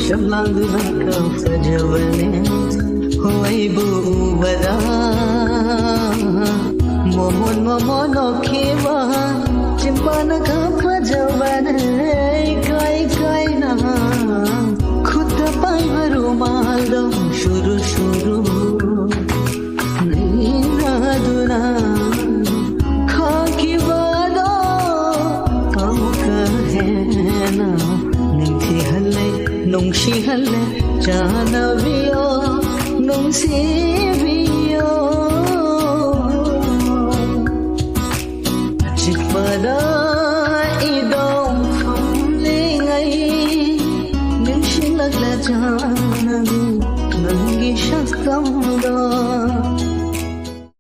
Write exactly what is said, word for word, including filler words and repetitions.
ꯆꯝꯂꯥꯡꯗꯨꯅ ꯀꯞꯆꯖꯕꯅꯦ ꯍꯣꯏꯕꯨ ꯎꯕꯗ꯫ ꯃꯣꯃꯣꯟ ꯃꯣꯃꯣꯟ ꯅꯣꯛꯈꯤꯕ ꯆꯤꯝꯕꯥꯜꯅ ꯀꯞꯄꯖꯕꯅꯦ ꯏꯀꯥꯏ ꯏꯀꯥꯏꯅ꯫ ꯈꯨꯠꯇ ꯄꯥꯏꯕ ꯔꯨꯃꯥꯜꯗꯣ ꯁꯨꯔꯨ ꯁꯨꯔꯨ ꯅꯩꯅꯗꯨꯅ ꯈꯥꯛꯈꯤꯕꯗꯣ ꯑꯃꯨꯛꯀ ꯍꯦꯟꯅ ꯅꯤꯡꯊꯤꯍꯜꯂꯦ, ꯅꯨꯡꯁꯤꯍꯜꯂꯦ꯫ ꯆꯥꯟꯅꯕꯤꯌꯣ, ꯅꯨꯡꯁꯤꯕꯤꯌꯣ꯫ ꯑꯆꯤꯛꯄꯗ ꯏꯗꯣꯝ ꯐꯝꯂꯤꯉꯩ ꯅꯤꯡꯁꯤꯡꯂꯛꯂꯦ ꯆꯥꯟꯅꯕꯤ ꯅꯪꯒꯤ ꯁꯛꯇꯝꯗꯣ꯫